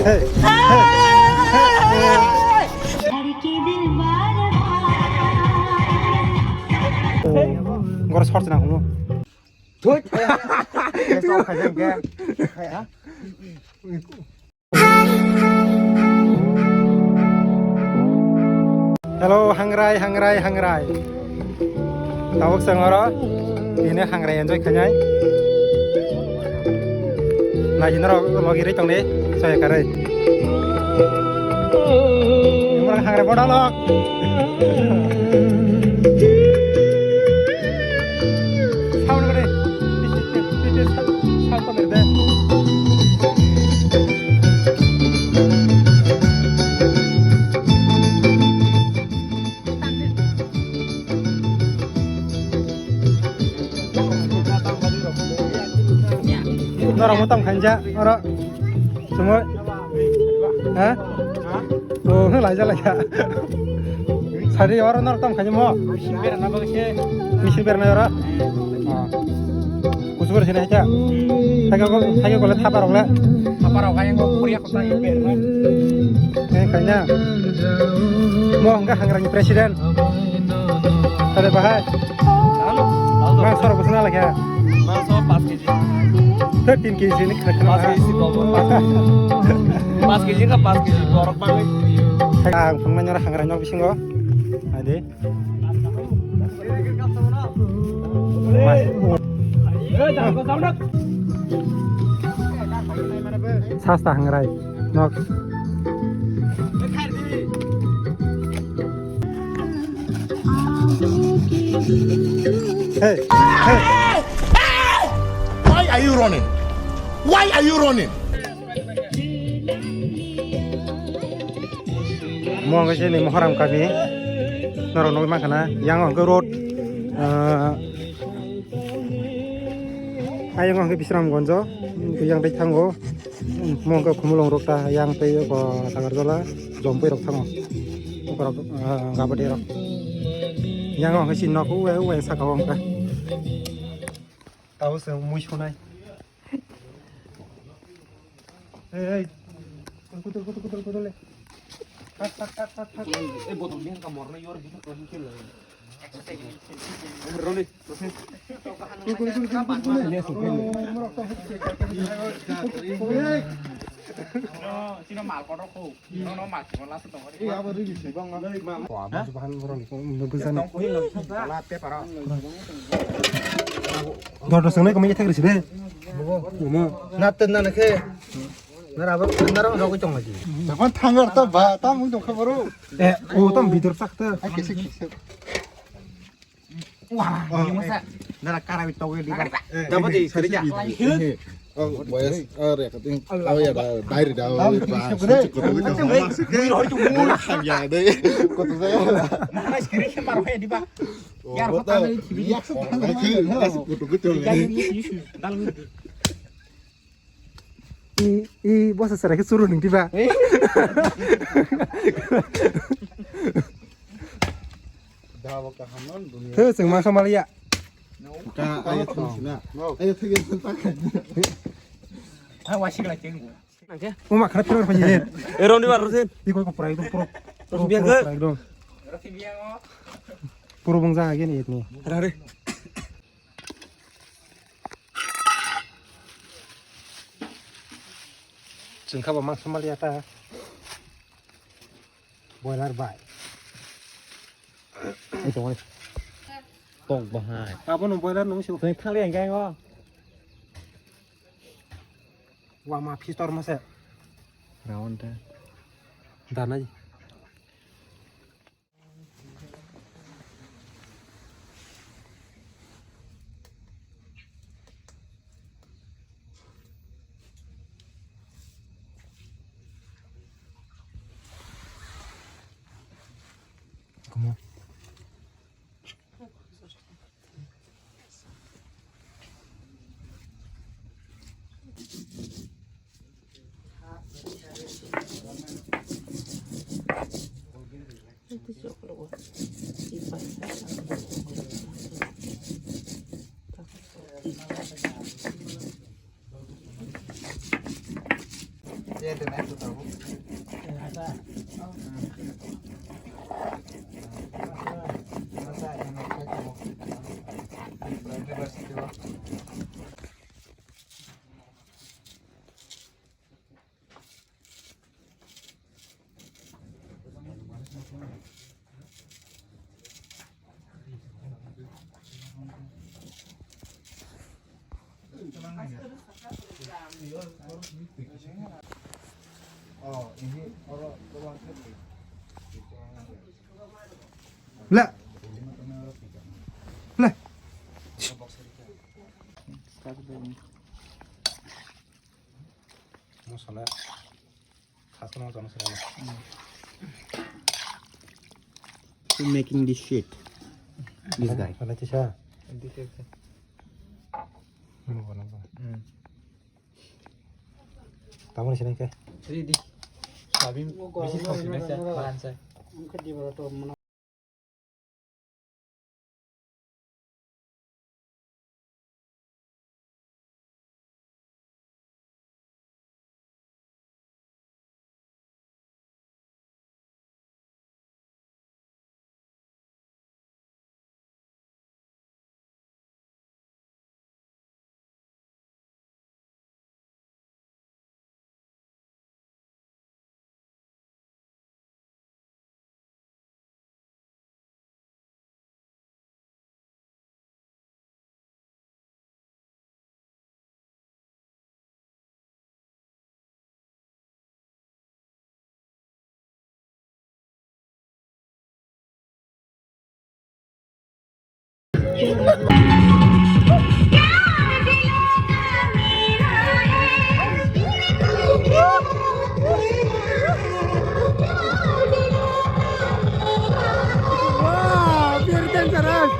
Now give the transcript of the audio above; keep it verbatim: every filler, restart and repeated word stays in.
Hey, hey, hey, hey. Goro short na kuno. Thut. Hello, hangrai, hangrai, hangrai. Tabuk chwng oro bini hangrai enjoy khainai. Nai hinaro logi rwi tongdi, soya karwi. Hangrai boda lok. Sound gede. Sound gede. Norok mo tamo khainja oro. Chumui. Ha? Oh, laija laija. Sari oro norok tamo khainja mo. Misil berna oro. Oh. Kusukur sini aja. Thaga gol, thaga gol thapa rok le. Thapa rok ayang gol Korea kota yang ber. Eh, kanya. Mo hingga hangrang president. Tade bahai. Mang sor busna lagi ya. Mang sor pas keji. Thirteen keji ni kena kena. Pas keji sih bawa. Pas keji kan pas keji borok bang. Ang phungnai nyora hangrang nyok bisingo. Ade. Sasta hangrai nok. Hey, hey. Why are you running? Why are you running? Mo hwnkhe chini Mohoram kami. Norok nugwi mankha na, yang hwnkhe road, ah, ayang hwnkhe Bisramganjo, yang tei thango. Mo hwnkhe Khumulwng road ta, yang tei eko Nagarjala, Jompui rok thango. Ukorok, ah, Gabati rok. Yang hwnkhe chini nok uwe uwe saka o hwnkhe. Tabo se mui sunai. Hey, hey. Kutul, kutul, kutul, kutul, le. Kat, kat, kat, kat, kat. Eh, botol dia ka morna yor bisa kelam kel. Roni. Sino mal kotor ko. Sino mal kotor la sa tong. Eh, abo ri bisa bang. Dodo swngnai kwmai thai rwside. Omo. Na twnna nokhe. Nara bo nara rogwi tong lagi. Tamo thangar to ba, tamo tong kha boro. Eh, o tamo bidor sak to. Ai kese kese. Wah, oh, yung sa. Nara kara bi togwi di ba. Tamo di kerja. Oh, boys, oh, rekating. Oh, ya da, dai da. Tamo di kerja. Mui hoi tu mui. Ya de. Kotu saya. Mas kiri ke maro he di ba. Yar, kota na T V. Yak sa tang na. Yak sa kutu kutu. I, i, bosa sara ke suru ning tiba. He, seng ma khamaliya. Ka, ayo thang sina. Ayo thang sina. Ah, washing la cheng. Uma khara phiror phai ni. Eh, Roni bar Rosin. Iko ko pura ekdom pro. Rosin biang ke? Pura ekdom. Puro bung ja again etni. Hare, hare. Chwng kha bo mang sumaliya ta. Boiler bai. Tok bahai. Abo no boiler nung su. Thangliya enggak? Wama pistor masa. Rawan ta. Danai. Come on. Le. Le. Masala. Khasno chana sala. Who making this shit? This guy. Mana cisa? Ini siapa? Ini mana, Bang? Hmm. Tamu ni sini ke? Ready. Sabim bisi khasi na sa, makan sa. Wow, pure dangerous.